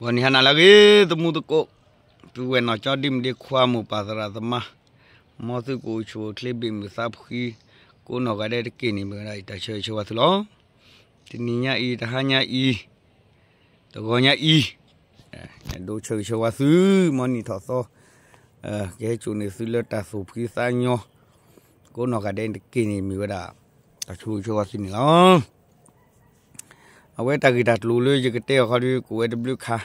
ဂီၤနံၤဟါနၤလၢအဂ့ၤ သမူသကိး, ပုၢ်ဝဲၢ်နီၢ်ကၠီ ဒ့မုၣ်ဒ့ခွါ မိၢ်ပၢ်သရၣ်သမါ, မ်သုကအိၣ်ဆူၣ်အိၣ်ချ့ ဘ့ၣ်မုာ်သးဖှံ ကိးနီၢ်ဂၤဒဲးတက့ၢ်န့ၣ် မ့ၢ်ဝဲဒၣ်ယတၢ်ဆၢဂ့ၤဆၢဝါသုလီၤ. တနံၤညါအံၤ တဟါညါအံၤ တဂီၤညါအံၤ ဒိးဆၢဂ့ၤဆၢဝါသု မ်နံၣ်ထီၣ်သီ ကဟဲစိာ်န့ၢ်သုလၢတၢ်သူၣ်ဖှံသးညီ ကိးနီၢ်ဂၤဒဲးတက့ၢ်န့ၣ် မ့ၢ်ဝဲဒၣ် တၢ်ဆၢဂ့ၤဆၢဝါသုန့ၣ်လီၤ. အဝဲတၢ်ဂ့ၢ်တၢ်ကျိၤလၢယကတဲအီၤခီဒီး ကအိၣ်ဝဲတဘျုးခါ,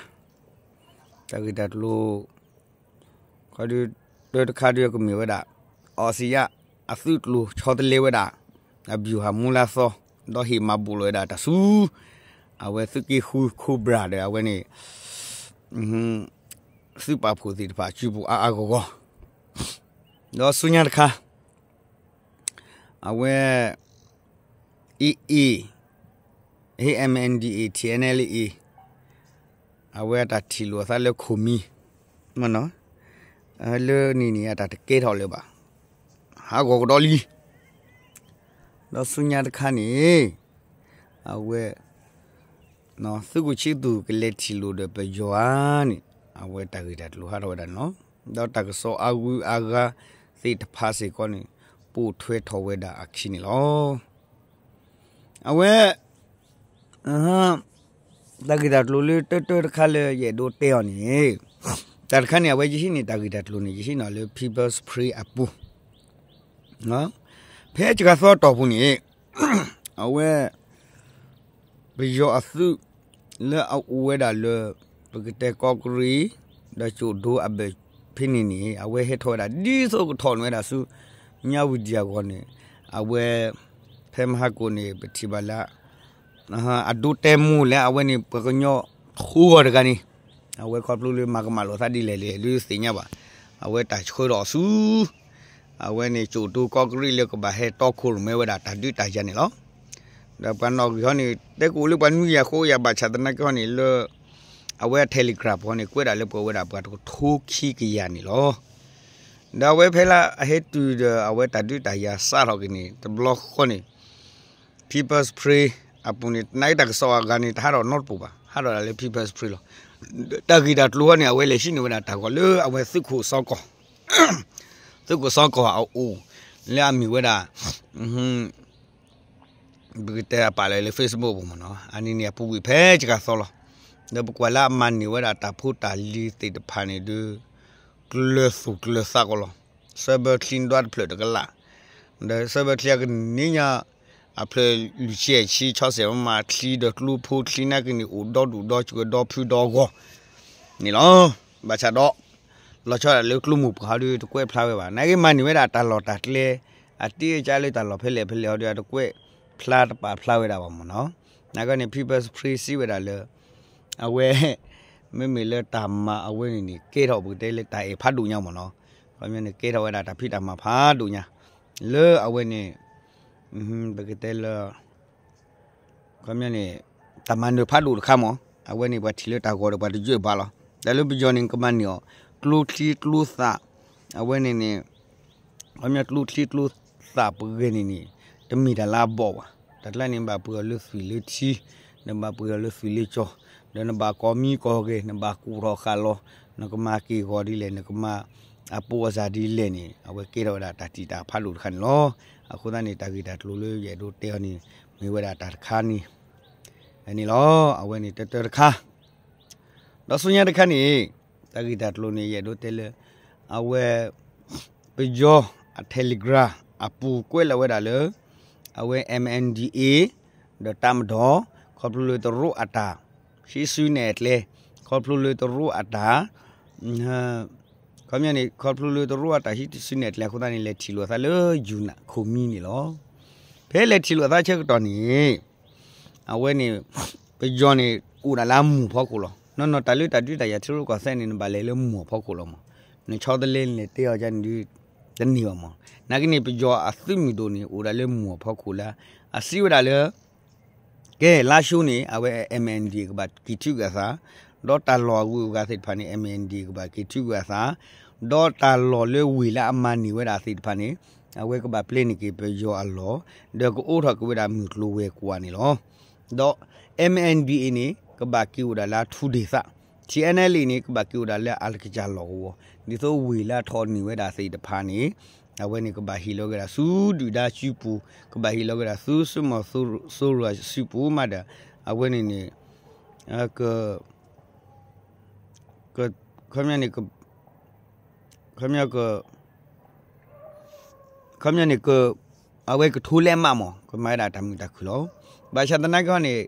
တၢ်ဂ့ၢ်တၢ်ကျိၤ ခီဒီး တၢတခါဒီးကမ့ၢ်ဝဲဒၣ် အီစံယၣ်အသုးကျိၤဆီတလဲဝဲဒၣ် အဘျုးဟၣ်မူလါသီ ဒီးဟ့ၣ်မၤဘူၣ်လီၤဝဲဒၣ်တၢ်ဆူ အဝဲသုးက့ဃု Cobra ဒီးအဝဲန့ၣ် သုးပာ်ဖှိၣ်သ့ၣ်တဖၣ် စုပူၤအါအါဂီၢ်ဂီၢ် ဒီးဆူညါတခါ အဝဲ AA, MNDAA, TNLA, အဝဲအတၢ်ထံၣ်လိာ်အသးလၢခိၣ်မံၤ လၢနံၤန့ၣ် အတၢ်တကဲထီၣ်လၢၤဘၣ်, ဟးဂီၤကဒီးလံ. ဒီးဆူညါတခါန့ၣ် အဝဲ သုးခိၣ်ဆံသူၣ်ကလဲၤထံၣ်လိာ်ဒီးပယီၤဧါန့ၣ် အဝဲတၢ်ဂ့ၢ်တၢ်ကျိၤဟးထီၣ်ဝဲဒၣ်န့ၣ်လီၤ. ဒီးတၢ်ကစီၣ်အဂုၤအဂၤသ့ၣ်တဖၣ်စ့ၢ်ကီးန့ၣ် ပိာ်ထွဲထီၣ်ဝဲဒၣ်အခံန့ၣ်လီၤ. အဝဲ တၢ်ဂ့ၢ်တၢ်ကျိၤလၢတၢတၢတခါလၢယအဲၣ်ဒိးတဲအီၤန့ၣ် တၢ်တခါန့ၣ် အဝဲယဟံးန့ၢ်တၢ်ဂ့ၢ်တၢ်ကျိၤန့ၣ် ယဟံးန့ၢ်လၢ People's Spring အပူၤ ဖဲစှၤသီတီၢ်ပူၤန့ၣ် အဝဲ ပယီၤအသုး လၢအအိၣ်ဝဲဒၣ်လၢ ပကတဲကီးကရံၣ် ဒီးကၠိၣ်ဒိအဘၢၣ်ဖဲန့ၣ်န့ၣ် အဝဲဟဲထီၣ်ဝဲဒၣ်ဒ်သိးကထီၣ်န့ၢ်ဝဲဒၣ်ဆူ ညါဝံၤဒံးအဂီၢ်န့ၣ် အဝဲ ဖဲမဟါကိၣ်န့ၣ် ပထံၣ်ဘၣ်လၢ အဒိတဲမူလၢအဝဲန့ၣ် ပှၤကညီဃိဂီၤတဂၤန့ၣ် အဝဲခီဖျိလၢမၤကမၣ်လိာ်သးဒ်လဲၣ်လဲၣ် ဒုးသ့ၣ်ညါဘၣ်, အဝဲတၢ်ဆှၢထီၣ်အီၤဆူ အဝဲန့ၣ်ကၠိၣ်ဒိကီးကရံၣ်လၢကဘၣ်ဟဲတီခိၣ်ရိၣ်မဲဝဲဒၣ်တၢ်ဒုးတၢ်ယၤန့ၣ်လီၤ. ဒီးပှၤနီၣ်ဂံၢ်ဟီန့ၣ် တဲကအိၣ်လၢပှၤနွံကယၤဃိးကယၤ ဘၣ်ဆၣ်သနာ်က့ဟီန့ၣ်လၢ အဝဲအ Telegram ဟီန့ၣ် ကွဲးဒၣ်လၢပှၤဝဲဒၣ်ပှၤတကထိခံကယၤန့ၣ်လီၤ. ဒီးအဝဲဖဲလၢအဟဲတုၤဒီးအဝဲတၢ်ဒုးတၢ်ယၤစးထီၣ်က့ၤန့ၣ် တဘျီဃီန့ၣ် People's Spring အပူၤန့ၣ် နာ်က့တၢ်ကစီၣ်အဂၤန့ၣ် တဟးထီၣ်နီတပူၤဘၣ်, ဟးထီၣ်ဒၣ်လၢ People's Spring လီၤ. တၢ်ဂ့ၢ်တၢ်ကျိၤဟီန့ၣ် အဝဲလဲၤဟံးန့ၢ်ဝဲဒၣ်တၢ်ဂီၤလၢအဝဲသုးခိၣ်စီကီၢ် သုးခိၣ်စီကီၢ်အအိၣ် လၢအမ့ၢ်ဝဲဒၣ် ပကတဲအပာ်လၢ Facebook ပူၤမ့ၢ်နီၤ, အန့ၣ်န့ၣ် အပူၤကွံာ်ဖဲစှၤသီလီၤ. ဒီးပကွၢ်လၢအမၤန့ၢ်ဝဲဒၣ်တၢ်ဖိတၢ်လံၤသ့ၣ်တဖၣ်န့ၣ်ဒီး ကျၢၤသူၣ်ကျၢၤသးကီးလီၤ. ဆၢဘၢချံဒွးတဖျၢၣ်တကလး, ဒီးဆၢဘၢချံအကနံၣ်ညါ အဖျၢၣ်လွံၢ်ဆံဆံ ဆီဆဲးမးချံဒီးကျိဖိချံနာ်က့န့ၣ် အိၣ်ဒီဒူၣ်ဒီစှၤဒီဖုဒီဂီၢ်န့ၣ်လီၤ. ဘၣ်ဆၣ်ဒီး လီၤဆီဒၣ်လၢကျိမိၢ်ပှၢ်ဟီဒီးတကွဲးဖျါဝဲဘၣ်. နာ်က့မၤန့ၢ်ဝဲဒၣ်တၢ်လီၢ်တၢ်ကျဲ အတ့အကါလၢတၢ်လီၢ်ဖဲလဲၣ်ဖဲလဲၣ်ဟီဒီး အတကွဲးဖျါတပာ်ဖျါဝဲဒၣ်ဘၣ်မ့ၢ်နီၤ. နာ်က့န့ၣ် People's Spring စံးဝဲဒၣ်လၢ အဝဲ မ့မ့ၢ်လၢတၢ်မၤအဝဲန့ၣ်န့ၣ် ကဲထီၣ်ပကတဲလၢတၢ်အဲၣ်ဖးဒိၣ်ညါမ့ၢ်နီၤ. ခီပညီန့ၣ် ကဲထီၣ်ဝဲဒၣ်တၢ်ဖံးတၢ်မၤဖးဒိၣ်ညါ လၢအဝဲန့ၣ် ပကတဲလၢ ခီပညီန့ၣ် တၢ်မၤနၢၤဖးဒိၣ်တခါမ့ၢ် အဝဲန့ၣ်ပှၤထံၣ်လၢတၢ်ဂီၤဒီးပှၤတယၢၢ်ဘၣ်လီၤ. တၢ်လၢပယီၤန့ၣ် ကမၤန့ၢ်အီၤ ကျိချံကျိသၣ် အဝဲန့ၣ်န့ၣ် ခီပညီကျိချံကျိသၣ်ပဂ့ၤန့ၣ်န့ၣ် တမ့ၢ်တၢ်လၢအဘီၣ်ဘၣ်. တၢ်ကျါန့ၣ် နဘၣ်ပှ့ၤအီၤလၢသွံၣ်လၢထံ, နဘၣ်ပှ့ၤအီၤလၢသွံၣ်လၢကၠီၤ, ဒီးနဘၣ်ကိးမံကိးဂဲၤ, နဘၣ်ကူၣ်ထီၣ်ဃာ်လီၤ, နကမၤက့ၢ်ဂီၤဒ်လဲၣ်, နကမၤအပိအစၢ်ဒ်လဲၣ်န့ၣ် အဝဲကဲထီၣ်ဝဲဒၣ်တၢ်တံာ်တာ်ဖးဒိၣ်တခါန့ၣ်လီၤ. အဃိသတးန့ၣ် တၢ်ဂ့ၢ်တၢ်ကျိၤလၢယအဲၣ်ဒိးတဲအီၤန့ၣ် မ့ၢ်ဝဲဒၣ်တၢ်တခါန့ၣ် န့ၣ်လီၤ. အဝဲန့ၣ်တၢတၢတခါ ဒီးဆူညါတခါန့ၣ် တၢ်ဂ့ၢ်တၢ်ကျိၤန့ၣ် ယအဲၣ်ဒိးတဲလၢ အဝဲ ပယီၤအ Telegram အပူၤကွဲးလီၤဝဲဒၣ်လၢ အဝဲ MNDAA ဒီးတပ်မတော် ခီဖျိလၢတရူးအတၢ် ဟံးစုနဲၣ်အကျဲ ခီဖျိလၢတရူးအတၢ် ခီပညီန့ၣ် ခီဖျိလၢတရူးအတၢ်ဟံးစုနဲၣ်အကျဲအဃိသတးန့ၣ် လဲၤထံၣ်လိာ်အသးလၢယူၤနၣ်ခိၣ်မံန့ၣ်လီၤ. ဖဲလဲၤထံၣ်လိာ်အသးဆၢကတီၢ်န့ၣ် အဝဲန့ၣ် ပယီၤန့ၣ် အိၣ်ဒၣ်လၢအမိၢ်ဖီခိၣ်လီၤ. နီၢ်နီၢ်တၢ်လၢတၢ်ဒုးတၢ်ယၤထံရူၢ်ကီၢ်သဲးန့ၣ် နဘၣ်လဲၤလၢမိၢ်ဖီခိၣ်လီၤမး. နဆီတလဲန့ၣ် လဲၤတဲအီၤဒ်န့ၣ်ဒုး တန့ၢ်ဘၣ်မး. နာ်က့န့ၣ် ပယီၤအသုးမုၢ်ဒိၣ်န့ၣ် အိၣ်ဒၣ်လၢမိၢ်ဖီခိၣ်လၢ အစံးဝဲဒၣ်လၢ ကဲ လါၡိန့ၣ် အဝဲ MNDAA ကဘၣ်က့ၤထုးကွံာ်အသး, ဒီးတၢ်လီၢ်အဂုၤအဂၤသ့ၣ်တဖၣ်န့ၣ် MNDAA ကဘၣ်က့ၤထုးကွံာ်အသး, ဒီးတၢ်လီၢ်လၢဝ့ၢ်လၢအမၤန့ၢ်ဝဲဒၣ်သ့ၣ်တဖၣ်န့ၣ် အဝဲကဘၣ်ပျဲန့ၢ်က့ၤပယီၤအလီၢ်, ဒီးကအိးထီၣ်က့ၤဝဲဒၣ်မုၢ်ကျိၤဝဲၤကွာ်န့ၣ်လီၤ. ဒီး MNDAA န့ၣ် ကဘၣ်က့ၤအိၣ်ဒၣ်လၢအထူဒေသ ထံအဲနဲလံန့ၣ် ကဘၣ်က့ၤအိၣ်ဒၣ်လၢအကစၢ်လီၢ်ကဝီၤ ဒ်သိးဝ့ၢ်လၢအထီၣ်န့ၢ်ဝဲဒၣ်သ့ၣ်တဖၣ်န့ၣ် အဝဲန့ၣ်ကဘၣ်ဟ့ၣ်လီၤက့ၤဒၣ်ဆူဒုၣ်ဒါစုပူၤ ကဘၣ်ဟ့ၣ်လီၤက့ၤဒၣ်ဆူသုးမီၤစိရိၤစုပူၤမးဒီး အဝဲန့ၣ်န့ၣ် က ခီပညီန့ၣ် ခီပညီ ခီပညီန့ၣ် အဝဲကထိလဲမးမး ကမၤဝဲဒၣ်တၢ်မုာ်တၢ်ခုၣ်လီၤ. ဘၣ်ဆၣ်သနာ်က့န့ၣ်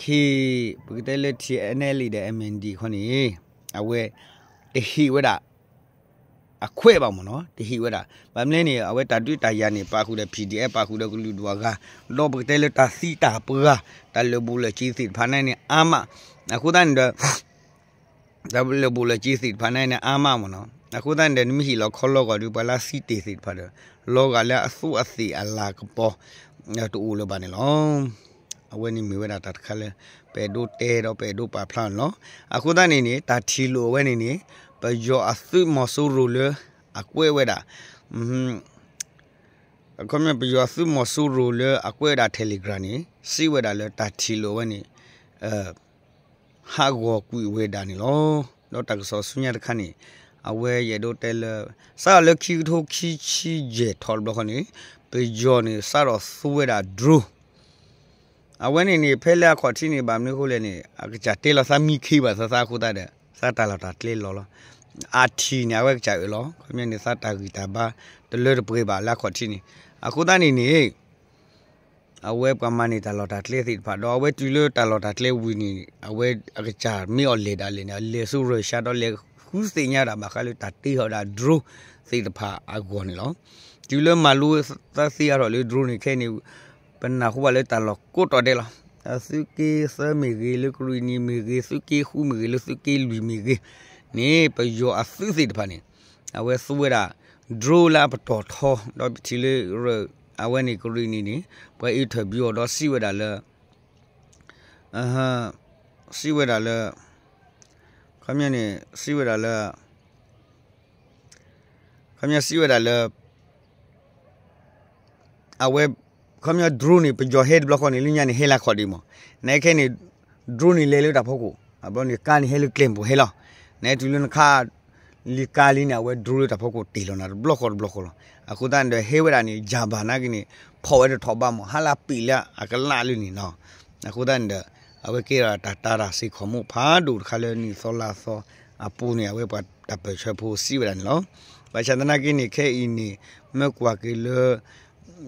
ခ့ ပကတဲလၢ ထံအဲနဲလံ ဒီး MNDAA ခီန့ၣ် အဝဲ တဟ့ၣ်ဝဲဒၣ် အခွဲးဘၣ်မ့ၢ်နီၤ တဟ့ၣ်ဝဲဒၣ် ဘၣ်မနုၤလဲၣ်န့ၣ် အဝဲတၢ်ဒုးတၢ်ယၤန့ၣ် ပာ်ဃုာ်ဒီး PDF ပာ်ဃုာ်ဒီးကလုာ်ဒူၣ်အဂၤ ဒီးပကတဲလၢတၢ်သံတၢ်ပှၢ် တၢ်လၢာ်ဘူၣ်လၢာ်စ့ၤသ့ၣ်တဖၣ်န့ၣ်န့ၣ် အါမး အဃိသတးန့ၣ်ဒီး တၢ်လၢာ်ဘူၣ်လၢာ်စ့ၤသ့ၣ်တဖၣ်န့ၣ်န့ၣ် အါမးမ့ၢ်နီၤ အဃိသတးန့ၣ်ဒီး နမ့ၢ်ဟ့ၣ်လီၤခီလီဂာ်ဒီး ပှၤလၢအသံတ့ၢ်သ့ၣ်တဖၣ်ဒီး လီၤဂာ်လၢအသူအသ့ၣ်အလၤကပီၤ တအိၣ်လၢၤဘၣ်န့ၣ်လီၤ. အဝဲန့ၣ်မ့ၢ်ဝဲဒၣ်တၢ်တခါလၢ ပအဲၣ်ဒိးတဲဒီးပအဲၣ်ဒိးပာ်ဖျါန့ၣ်လီၤ. အဃိသတးန့ၣ်န့ၣ် တၢ်ထံၣ်လိာ်အဝဲန့ၣ်န့ၣ် ပယီၤအသုးမီၤစိရိၤလၢ အကွဲးဝဲဒၣ် ခီပညီ ပယီၤအသုးမီၤစိရိၤလၢအကွဲးဝဲဒၣ် Telegram န့ၣ် စံးဝဲဒၣ်လၢတၢ်ထံၣ်လိာ်အဝဲန့ၣ် ဟးဂီၤကွံာ်ဝဲဒၣ်န့ၣ်လီၤ. ဒီးတၢ်ကစီၣ်ဆူညါတခါန့ၣ် အဝဲယအဲၣ်ဒိးတဲလၢ စးထီၣ်လၢခံကထိခံဆံယဲၢ်ထီၣ်တဘျီဃီန့ၣ် ပယီၤန့ၣ် စးထီၣ်သူဝဲဒၣ် drone အဝဲန့ၣ်န့ၣ် ဖဲလၢအခီၣ်ထံးန့ၣ် ဘၣ်မနုၤအဃိလဲၣ်န့ၣ် အကစၢ်တဲလီၤသးမံခ့ဘၣ်သးသးအဃိသတးဒီး သးတၢ်လီၢ်တၢ်ကျဲလီၤလီၤ. အထံၣ်န့ၣ် အဝဲကစၢ်အၢၣ်လီၤ ခီပညီန့ၣ် သးတၢ်ဂံၢ်တၢ်ဘါ တလၢတပှဲၤဘၣ်လၢအခီၣ်ထံးန့ၣ် အဃိသတးန့ၣ်န့ၣ် အဝဲပှၤမၤန့ၢ်တၢ်လီၢ်တၢ်ကျဲသ့ၣ်တဖၣ်ဒီး အဝဲတုၤလၢတၢ်လီၢ်တၢ်ကျဲဝံၤန့ၣ် အဝဲအကစၢ်မ့ၢ်အီၤလဲၤဒၣ်လဲာ်န့ၣ် အလဲၤဆူ Russia ဒီးလဲၤဃုသ့ၣ်ညါဒၣ်ဘၣ်ဃးလၢတၢ်တ့ထီၣ်ဝဲဒၣ် drone သ့ၣ်တဖၣ်အဂီၢ်န့ၣ်လီၤ. တုၤလၢမၤလိသးသ့အါထီၣ်လၢ drone န့ၣ်ခဲအံၤန့ၣ် ပနၢ်ဟူဘၣ်လၢတၢ်လီၢ်ကိးတီၢ်ဒဲးလီၤ. သုးက့သၢမ့ၢ်ဂ့ၤ လၢကရံၣ်နံၣ်မ့ၢ်ဂ့ၤ သုးက့ဃုမ့ၢ်ဂ့ၤ လၢသုးက့လွံၢ်မ့ၢ်ဂ့ၤန့ၣ် ပယီၤအသုးသ့ၣ်တဖၣ်န့ၣ် အဝဲသူဝဲဒၣ် drone လၢအပတီၢ်ထီ ဒီးပထံၣ်လၢ အဝဲန့ၣ်ကရံၣ်နံၣ်န့ၣ် ပှၤ interview အီၤဒီးစံးဝဲဒၣ်လၢ စံးဝဲဒၣ်လၢ ခီပညီန့ၣ် စံးဝဲဒၣ်လၢ ခီပညီစံးဝဲဒၣ်လၢ အဝဲ ခီပညီ drone န့ၣ် ပယီၤဟဲတဘျီဃီန့ၣ် လၢညါန့ၣ် ဟဲလၢခီၣ်ဒ့မး, နခဲန့ၣ် drone န့ၣ်လဲၤလၢတၢ်ဖီခိၣ်, အဘျီန့ၣ် ကါန့ၣ်ဟဲလၢကျဲမုၢ်ဟဲလီၤ, နတုၤလၢနခါ လံကါလံန့ၣ် အဝဲ drone လၢတၢ်ဖီခိၣ်တ့ၢ်လီၤနၤတဘျီဃီတဘျီဃီလီၤ. အဃိသတးန့ၣ်ဒီး ဟဲဝဲဒၣ်န့ၣ် ယၤဘၣ်နာ်က့န့ၣ် ဖီၣ်ဝဲတထီၣ်ဘးမး ဟါလၢပ့ၤလၢအကလးလၢန့ၣ်နီၤ. အဃိသတးန့ၣ်ဒီး အဝဲကဲထီၣ်တၢ်တာ်တၢ်စ့ၢ်ကီးမ့ၢ်ဖးဒိၣ်တခါလၢနံၣ်သီလါသီအပူၤန့ၣ် အဝဲပှၤတၢ်ပၢၢ်ဆၢဖိစံးဝဲဒၣ်န့ၣ်လီၤ. ဘၣ်ဆၣ်သနာ်က့န့ၣ် ခဲအံၤန့ၣ် မ့ၢ်ကွၢ်က့ၤလၢ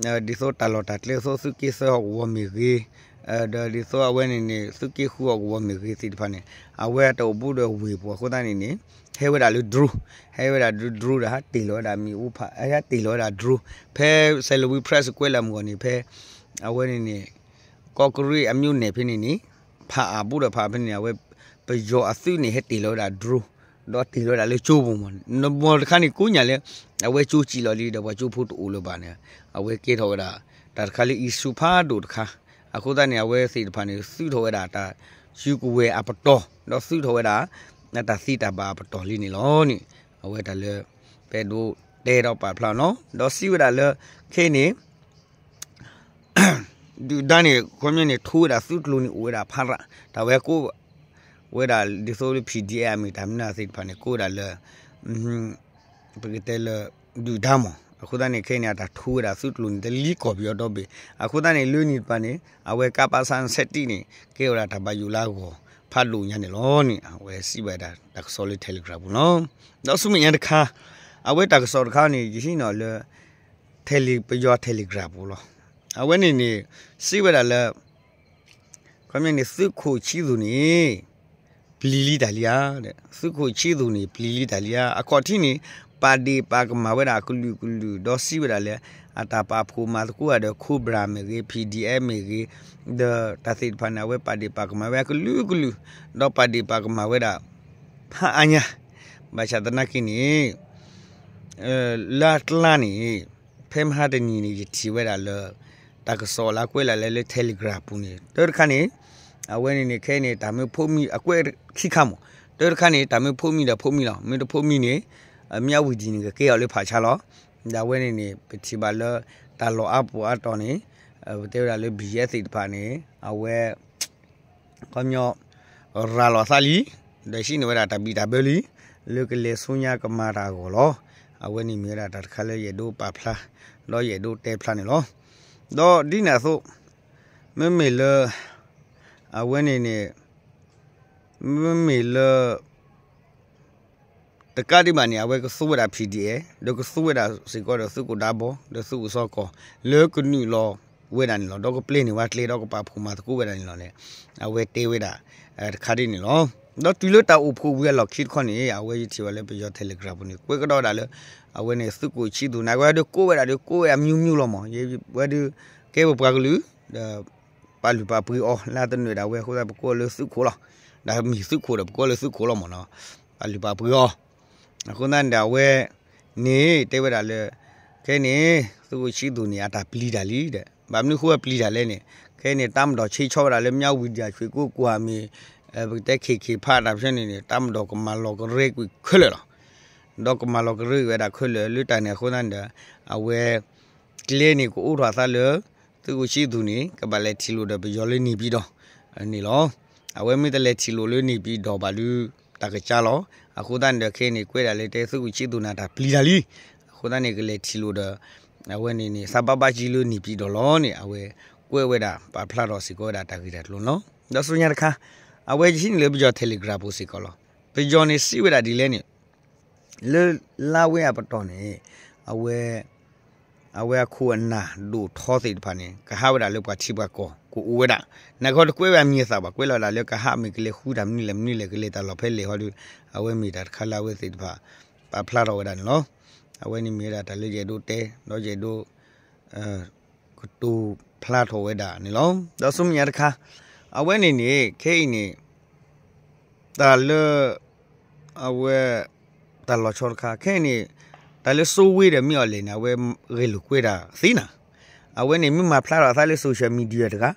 ဒ်သိးတၢ်လီၢ်တၢ်ကျဲသိးသုးက့သၢဟီၣ်ကဝီၤမ့ၢ်ဂ့ၤ, ဒီးဒ်သိးအဝဲန့ၣ်န့ၣ် သုးက့ဃုဟီၣ်ကဝီၤမ့ၢ်ဂ့ၤသ့ၣ်တဖၣ်န့ၣ် အဝဲတအိၣ်ဘူးဒီးဝ့ၢ်ပူၤအဃိသတးန့ၣ်န့ၣ် ဟဲဝဲဒၣ်လၢ drone, ဟဲဝဲဒၣ် drone ဒီးဟးတ့ၢ်လီၤဝဲဒၣ်မ့ၣ်အူဖး ဟဲတ့ၢ်လီၤဝဲဒၣ် drone ဖဲ Salween Press ကွဲးလၢမုၢ်ဂီၢ်န့ၣ် ဖဲ အဝဲန့ၣ်န့ၣ် ကီးကရ့ၣ်အမၠိန့ၣ်ဖဲန့ၣ်န့ၣ် ဖးအဘူးဒီးဖးဖဲန့ၣ် အဝဲ ပယီၤအသုးန့ၣ် ဟဲတ့ၢ်လီၤဝဲဒၣ် drone ဒီးတ့ၢ်လီၤဝဲဒၣ်လၢကၠိပူၤမး, နမီၢ်တခါန့ၣ်ကိးညါလၢ အဝဲကၠိစံၣ်လီၤလံဒီးပှၤကၠိဖိတအိၣ်လၢၤဘၣ်န့ၣ် အဝဲကဲထီၣ်ဝဲဒၣ် တၢ်တခါလၢ issue ဖးဒိၣ်တခါ, အဃိသတးန့ၣ် အဝဲသ့ၣ်တဖၣ်န့ၣ် သုးထီၣ်ဝဲဒၣ်တၢ်စုကဝဲၤအပတီၢ် ဒီးသုးထီၣ်ဝဲဒၣ် တၢ်သံတၢ်ဘၣ်အပတီၢ်လံန့ၣ်လီၤန့ၣ် အဝဲတၢ်လၢ ပအဲၣ်ဒိးတဲဒီးပာ်ဖျါနီၤ ဒီးစံးဝဲဒၣ်လၢ ခဲအံၤန့ၣ် ဒုၣ်ဒါန့ၣ် ခီပညီန့ၣ် ထိဝဲဒၣ်သုးကျိၤန့ၣ်အိၣ်ဝဲဒၣ်ဖးရၣ် တၢ်ဝဲကိး ဝဲဒၣ်ဒ်သိးလၢ PDF အမ့ၢ်တၢ်မနုၤသ့ၣ်တဖၣ်န့ၣ် ကိးဝဲဒၣ်လၢ ပကတဲလၢ ဒုၣ်ဒါမး အဃိသတးန့ၣ် ခဲအံၤန့ၣ် အတၢ်ထိဝဲဒၣ်သုးကျိၤန့ၣ် တလံကီၢ်ပယီၤဒီဘ့ၣ် အဃိသတးန့ၣ် လၢန့ၣ်တဖၣ်န့ၣ် အဝဲကါပးဆါနဆဲးတံၣ်န့ၣ် ကဲဝဲဒၣ်တၢ်ဘၣ်ယိၣ်လၢအဂီၢ် ဖးဒိၣ်ညါန့ၣ်လီၤန့ၣ် အဝဲစံးဝဲဒၣ်တၢ်ကစီၣ်လၢ Telegram ပူၤလီၤ. ဒီးဆူမဲာ်ညါတခါ အဝဲတၢ်ကစီၣ်တခါန့ၣ် ယဟံးန့ၢ်လၢ Tele ပယီၤ Telegram ပူၤလီၤ. အဝဲန့ၣ်န့ၣ် စံးဝဲဒၣ်လၢ ခီပညီန့ၣ် သုးခိၣ်ဆံသူၣ်န့ၣ် ပျံၤလံတၢ်လံဧါ, သုးခိၣ်ဆံသူၣ်န့ၣ် ပျံၤလံတၢ်လံဧါ, အခီၣ်ထံးန့ၣ် ပာ်ဒ့ၣ်ပာ်ကမၣ်ဝဲဒၣ်အကလုာ်ကလုာ် ဒီးစံးဝဲဒၣ်လၢ အတၢ်ပာ်ဖှိၣ်မၤသကိးဂၤဒီး Cobra မ့ၢ်ဂ့ၤ PDF မ့ၢ်ဂ့ၤ ဒီးတၢ်သ့ၣ်တဖၣ်န့ၣ် အဝဲပာ်ဒ့ၣ်ပာ်ကမၣ်ဝဲအကလုာ်ကလုာ် ဒီးပာ်ဒ့ၣ်ပာ်ကမၣ်ဝဲဒၣ် ဖးအါညါ, ဘၣ်ဆၣ်သနာ်က့န့ၣ် လၢအကျါန့ၣ် ဖဲမဟါတနံၤန့ၣ် ယထံၣ်ဝဲဒၣ်လၢ တၢ်ကစီၣ်လၢကွဲးလၢ်လၢ Telegram ပူၤန့ၣ် တၢ်တခါန့ၣ် အဝဲန့ၣ်န့ၣ် ခဲအံၤန့ၣ် တၢ်မ့ၢ်ဖိးမံ အကွဲးခံခါမး တၢ်တခါန့ၣ် တၢ်မ့ၢ်ဖိးမံဒီးဖိးမံလီၤ, မ့ၢ်တဖိးမံန့ၣ် မ့ၢ်အဝံၤဒံးန့ၣ် ကကဲအီၤလၢဖးဆါလီၤ. ဒီးအဝဲန့ၣ်န့ၣ် ပထံၣ်ဘၣ်လၢ တၢ်လီၢ်အါပူၤအါတီၤန့ၣ် ပတဲဝဲဒၣ်လၢ ဘံယဲသ့ၣ်တဖၣ်န့ၣ် အဝဲ ခီပညီ ရၤလီၤသးလံ, ဒီးဟံးန့ၢ်ဝဲဒၣ်တၢ်ဘံၣ်တၢ်ဘၢလံ လၢကလဲၤဆူညါကမၤတၢ်အဂီၢ်လီၤ. အဝဲန့ၣ်မ့ၢ်ဝဲဒၣ်တၢ်တခါလၢယအဲၣ်ဒိးပာ်ဖျါ ဒီးယအဲၣ်ဒိးတဲဖျါန့ၣ်လီၤ. ဒီးဒ်န့ၣ်အသိး မ့မ့ၢ်လၢ အဝဲန့ၣ်န့ၣ် မ့မ့ၢ်လၢ တကးဒံးဘၣ်န့ၣ် အဝဲကသူဝဲဒၣ် PDF ဒီးကသူဝဲဒၣ်စ့ၢ်ကီးဒီးသုးခိၣ်ဒါဘီ ဒီးသုးခိၣ်စီကီၢ် လၢကနုာ်လီၤဝဲဒၣ်န့ၣ်လီၤ. ဒီးကပျဲန့ၢ်ဝဲကျဲ ဒီးကပာ်ဖှိၣ်မၤသကိးဝဲဒၣ်န့ၣ်လီၤန့ၣ် အဝဲတဲဝဲဒၣ် တခါဒ်န့ၣ်လီၤ. ဒီးတုၤလၢတၢ်အိၣ်ဖှိၣ်ဝံၤအလီၢ်ခံတခီန့ၣ် အဝဲယထံၣ်ဘၣ်လၢပယီၤ Telegram ပူၤန့ၣ် ကွဲးကဒီးဝဲဒၣ်လၢ အဝဲန့ၣ်သုးခိၣ်ဆံးသူၣ်န့ၣ် အဝဲဒၣ်ကိးဝဲဒၣ်ဒီး ကိးဝဲဒၣ် မျိုးမျိုး လီၤမး ယဝဲဒၣ် ကဲဝဲပှၤကလုာ် ဒီး ပာ်လုၢ်ပာ်ပှ့ၤအီၤ လၢတနၢၤဒၣ်ဝဲအဃိသတး ပကိးလၢသုးခိၣ်လီၤ. ဒီးမ့ၢ်သုးခိၣ်ဒီး ပကိးလၢသုးခိၣ်လီၤမးနီၤ ပာ်လုၢ်ပာ်ပှ့ၤအီၤ အဃိသတးန့ၣ်ဒီး အဝဲန့ၣ်တဲဝဲဒၣ်လၢ ခဲအံၤန့ၣ် သုးခိၣ်ဆံးသူၣ်န့ၣ် အတၢ်ပျံၤတၢ်လံဒီး ဘၣ်မနုၤဃိအပျံၤတၢ်လဲၣ်န့ၣ် ခဲအံၤန့ၣ် တပ်မတော် ဆဲးဆီဝဲဒၣ်လၢ မြဝတီ အဆွေးကိးကွာ်မ့ၢ် ပကတဲ KK ဖးတၢ်ဖဲန့ၣ်န့ၣ် တပ်မတော် ကမၤလီၤကရဲကွံာ်ခဲလၢာ်လီၤ. ဒီးကမၤလီၤကရဲဝဲဒၣ်ခဲလၢာ်လၢတၢ်န့ၣ်အဃိသတးန့ၣ်ဒီး အဝဲ ကျဲန့ၣ်ကအိးထီၣ်အသးလၢ သုးခိၣ်ဆံးသူၣ်န့ၣ် ကဘၣ်လဲၤထံၣ်လိာ်ဒီးပယီၤလၢန့ၣ်ပၠံၣ်တီၣ်န့ၣ်လီၤ. အဝဲမ့ၢ်တလဲၤထံၣ်လိာ်လၢန့ၣ်ပၠံၣ်တီၣ်ဘၣ်ဒီး တၢ်ကစၢ်လီၤ. အဃိသတးန့ၣ်ဒီး ခဲအံၤန့ၣ် ကွဲးဒၣ်လၢတဲသုးခိၣ်ဆံးသူၣ်န့ၣ် တၢ်ပျံၤတၢ်လံ. အဃိသတးန့ၣ် ကလဲၤထံၣ်လိာ်ဒီး အဝဲန့ၣ်န့ၣ် သးဘၣ်ဘၣ်ကံလၢန့ၣ်ပၠံၣ်တီၣ်လီၤန့ၣ် အဝဲကွဲးဝဲဒၣ်ပာ်ဖျါထီၣ်စ့ၢ်ကီးဝဲဒၣ်တၢ်ဂ့ၢ်တၢ်ကျိၤန့ၣ်လီၤ. ဒီးဆူညါတခါ အဝဲယဟံးန့ၢ်လၢပယီၤ Telegram ပူၤစ့ၢ်ကီးလီၤ. ပယီၤန့ၣ်စံးဝဲဒၣ်ဒ်လဲၣ်န့ၣ် လၢလါဝဲအပတီၢ်န့ၣ် အဝဲ အဝဲအခိၣ်အနၢ်ဒိၣ်ထီသ့ၣ်တဖၣ်န့ၣ် ကဟးဝဲဒၣ်လၢပှၤထံပှၤကီၢ်ကအိၣ်ဝဲဒၣ်. နာ်က့ဒီးကွဲးဝဲအမံၤအသၣ်ဘၣ် ကွဲးလီၤဝဲဒၣ်လၢကဟးမ့ၢ်ကလဲၤဃုတၢ်မနုၤလဲၣ်မနုၤလဲၣ် ကလဲၤတၢ်လီၢ်ဖဲလဲၣ်ဟီဒီး အဝဲမ့ၢ်တၢ်တခါလၢအဝဲသ့ၣ်တဖၣ် ပာ်ဖျါထီၣ်ဝဲဒၣ်န့ၣ်လီၤ. အဝဲန့ၣ်မ့ၢ်ဝဲဒၣ်တၢ်လၢယအဲၣ်ဒိးတဲ ဒီးယအဲၣ်ဒိး ကတိၤဖျါထီၣ်ဝဲဒၣ်န့ၣ်လီၤ. ဒီးဆူမဲာ်ညါတခါ အဝဲန့ၣ်န့ၣ် ခဲအံၤန့ၣ် တၢ်လၢ အဝဲ တၢ်လီၤဆီတခါ ခဲအံၤန့ၣ် တၢ်လၢစိဝ့ဒီးမ့ၢ်အီၤလဲၣ်န့ၣ် အဝဲဂဲၤလိာ်ကွဲတၢ်သ့နၤ. အဝဲန့ၣ်မ့ၢ်မၤဖျါထီၣ်အသးလၢ social media တဂၤ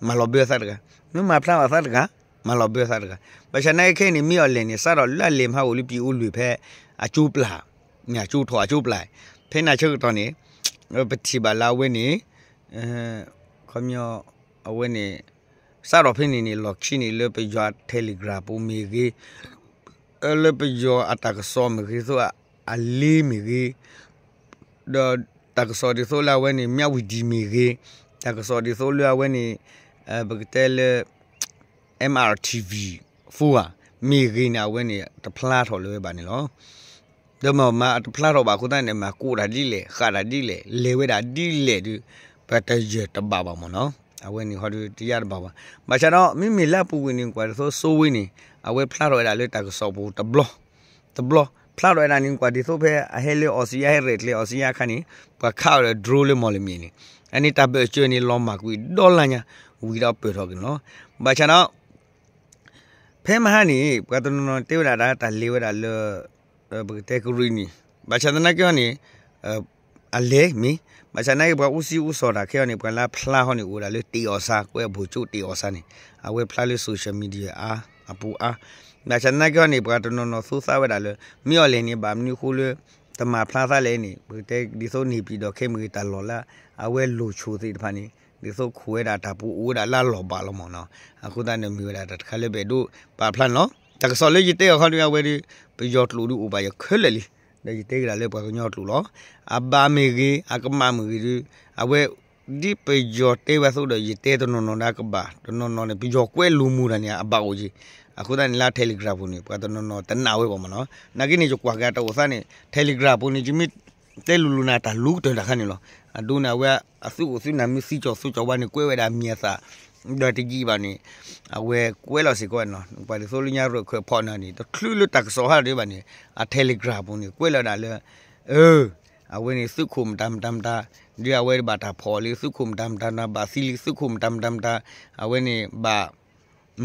မၤလီၤဘၢအသးတဂၤ, မ့ၢ်မၤဖျါထီၣ်အသးတဂၤ မၤလီၤဘၢအသးတဂၤ. ဘၣ်ဆၣ်နာ်က့ခဲအံၤန့ၣ် မ့ၢ်အီၤလဲၣ်န့ၣ် စးထီၣ်လၢအလဲၤမဟါအိၣ်လၢပံၤအိၣ်လွံၢ်ဖဲ အကၠိပျၢ် န့ၣ် အကၠိထီၣ်အကၠိပျၢ် ဖဲန့ၣ်ဆၢကတီၢ်န့ၣ် ပထံၣ်ဘၣ်လၢအဝဲန့ၣ် ခီပညီ အဝဲန့ၣ် စးထီၣ်ဖဲန့ၣ်န့ၣ် လီၢ်ခံန့ၣ် လၢပယီၤ Telegram ပူၤမ့ၢ်ဂ့ၤ, လၢပယီၤအတၢ်ကစီၣ်မ့ၢ်ဂ့ၤ သိးအလ့မ့ၢ်ဂ့ၤ, ဒီးတၢ်ကစီၣ်ဒ်သိးလၢအဝဲန့ၣ် မြဝတီ မ့ၢ်ဂ့ၤ, တၢ်ကစီၣ်ဒ်သိးလၢအဝဲန့ၣ် ပကတဲလၢ MRTV ဖူဧါ မ့ၢ်ဂ့ၤန့ၣ် အဝဲန့ၣ်တဖျါထီၣ်လၢၤဝဲဘၣ်န့ၣ်လီၤ. ဒီးမ့ၢ်မၤတဖျါထီၣ်ဘၣ်အဃိသတးန့ၣ် မၤကိးတၢ်ဒ်လဲၣ် ဃးတၢ်ဒ်လဲၣ် လဲၤဝဲဒၣ်ဒ်လဲၣ်ဒီး ပတယၢၢ်တဘၣ်ဘၣ်မ့ၢ်နီၤ. အဝဲန့ၣ်ဟီဒီးတယၢ်တဘၣ်ဘၣ်. ဘၣ်ဆၣ်ဒီး မ့မ့ၢ်လၢအပူၤကွံာ်န့ၣ် ကွၢ်ဒ်သိးစိဝ့န့ၣ် အဝဲဖျါထီၣ်ဝဲဒၣ်လၢတၢ်ကစီၣ်ပူၤတဘျီ တဘျီ ဖျါထီၣ်ဝဲဒၣ်န့ၣ် ကွၢ်ဒ်သိးဖဲအဟဲလၢအီစံယါ ဟဲရဲၣ်ကျဲၤအီစံယါအခါန့ၣ် ပှၤခးအီၤဒီး drone လၢမီၢ်လမံၤန့ၣ် အန့ၣ်တၢ်ဘၢၣ်စၢၤန့ၣ် လီၤမၢ်ကွံာ်ဒီလါညါ ဝံၤဒီးပၢၢ်ထီၣ်က့ၤန့ၣ်လီၤ. ဘၣ်ဆၣ်ဒီး ဖဲမဟါန့ၣ် ပှၤတနီၤနီၤတဲဝဲဒၣ်ဒၣ်တၢ်လဲၤဝဲဒၣ်လၢ ပကတဲကရံၣ်နံၣ် ဘၣ်ဆၣ်သနာ်က့ဟီန့ၣ် အလဲၤမ့ၢ် ဘၣ်ဆၣ်သနာ်က့ပှၤအူစံအူစီၤတၢ်ခဲအံၤန့ၣ် ပှၤလၢဖျါဟီန့ၣ် အိၣ်ဝဲဒၣ်လၢတ့ၢ်အီၣ်စါ ကွဲးအဘိၣ်ကၠိတ့ၢ်အီၣ်စါန့ၣ် အဝဲဖျါလၢ social media အါ အပူၤအါ ဘၣ်ဆၣ်သနာ်က့ဟီန့ၣ် ပှၤတနီၤနီၤသိသးဝဲဒၣ်လၢ မ့ၢ်အီၤလဲၣ်န့ၣ် ဘၣ်မနုၤအဃိလၢ တမၤဖျါသးလဲၣ်န့ၣ် ပကတဲဒ်သိးန့ၣ်ပျံၤဒီးခဲမ့ၢ်ဂ့ၤတၢ်လီၢ်လၢ အဝဲလိၤဆိၣ်သ့ၣ်တဖၣ်န့ၣ် ဒ်သိးခိၣ်ဝဲဒၣ်တၢ်ပူၤအိၣ်ဝဲဒၣ်လၢအလီၢ်ဘၣ်လီၤမ့ၢ်နီၤ. အဃိသတးန့ၣ်မ့ၢ်ဝဲဒၣ်တၢ်တခါလၢပအဲၣ်ဒိးပာ်ဖျါန့ၣ်လီၤ. တၢ်ကစီၣ်လၢယတဲအီၤခီဒုး အဝဲဒၣ် ပယီၤကျိာ်ဒုးအိၣ်ဘၣ်ယခဲလၢာ်လံ. ဒီးယတဲကဒါလၢပှၤကညီကျိာ်လီၤ. အဘၣ်မ့ၢ်ဂ့ၤ အကမၣ်မ့ၢ်ဂ့ၤဒုး အဝဲ ဒ်ပယီၤတဲဝဲအသိးဒီး ယတဲတနီၤနီၤဒီးကဘၣ် တနီၤနီၤန့ၣ် ပယီၤကွဲးလိာ်မူတၢ်န့ၣ် အဘၣ်အိၣ်က့ၤ. အဃိသတးန့ၣ်လၢ Telegram ပူၤန့ၣ် ပှၤတနီၤနီၤတနာ်ဝဲဘၣ်မ့ၢ်နီၤ. နာ်က့န့ၣ် ယကွၢ်က့ၤတၢ်အိၣ်သးန့ၣ် Telegram ပူၤန့ၣ် ယမ့ၢ်တဲလိၤလိၤနၤ တၢ်လူၤကတၢၢ်တၢ်ခါန့ၣ်လီၤ. အဒိန့ၣ် အဝဲအသုးအိၣ်သုးနၢ်မ့ၢ်သံကၠီၤသူကၠီၤဝါန့ၣ် ကွဲးဝဲဒၣ်မံၤအသၣ် ဒီးတယံာ်ဘၣ်န့ၣ် အဝဲကွဲးလီၤစ့ၢ်ကီးနီၤ. ပှၤဒ်သိးလၢညါရၢၢ်ခၢၣ်ဖီၣ်နၤန့ၣ် တချုးလၢတၢ်ကစီၣ်ဟးဒံးဘၣ်န့ၣ် အ Telegram ပူၤန့ၣ် ကွဲးလီၤဒၣ်လၢ အၢ အဝဲန့ၣ်သုးခိၣ်မတၤမတၤမတၤ ဒ်အဝဲဘၣ်တၢ်ဖီၣ်လံ သုးခိၣ်မတၤမတၤမတၤ ဘၣ်သံလံ သုးခိၣ်မတၤမတၤမတၤ အဝဲန့ၣ်ဘၣ်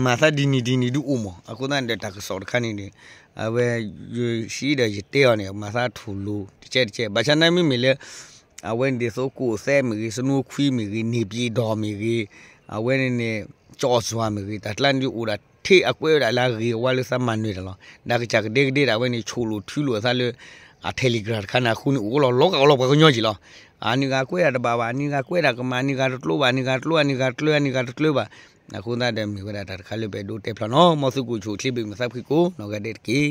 မၤသးဒ်န့ၣ်ဒ်န့ၣ်ဒုးအိၣ်မး. အဃိသတးန့ၣ်ဒီး တၢ်ကစီၣ်တခါန့ၣ်န့ၣ် အဝဲ ယဟံးဒီးယတဲအီၤန့ၣ် မၤသးထူၣ်လိၤတကဲတကဲ ဘၣ်ဆၣ်သနာ်က့မ့မ့ၢ်လၢ အဝဲန့ၣ်ဒ်သိးကိးသဲမ့ၢ်ဂ့ၤ စနိခွံမ့ၢ်ဂ့ၤ န့ၢ်ပျံၤဒီးမ့ၢ်ဂ့ၤ အဝဲန့ၣ်န့ၣ် ကၠီၣ်စွၤမ့ၢ်ဂ့ၤ တၢ်ကျါန့ၣ်ဒုးအိၣ်ဒၣ်ထဲအကွဲးဝဲဒၣ်လၢအဂ့ၤအဝါလၢသးမၤနၢၤတၢ်လီၤ. ဒီးကစၢ်ကဒဲကဒဲဒၣ်ဝဲန့ၣ် ဆိၣ်လိာ်ထုလိာ်အသးလၢ အ Telegram တခါန့ၣ် အဃိန့ၣ် အိၣ်လီၤလီၤကအိၣ်လီၤပှၤကညီက့ၤလီၤ. အန့ၣ်ဂၤကွဲးတၢ်တဘၣ်ဘၣ် အန့ၣ်ဂၤကွဲးတၢ်ကမၣ် အန့ၣ်ဂၤတကျိဘၣ် အန့ၣ်ဂၤတကျိ အန့ၣ်ဂၤတကျၢ အန့ၣ်ဂၤတကျၢဘၣ် အဃိသတးဒီးမ့ၢ်ဝဲဒၣ်တၢ်တခါလၢပအဲၣ်ဒိးတဲဖျါနီၤ, မ်သုကအိၣ်ဆူၣ်အိၣ်ချ့ ဘၣ်မုာ်သးဖှံကိးနီၢ်ဂၤဒဲးတက့ၢ်.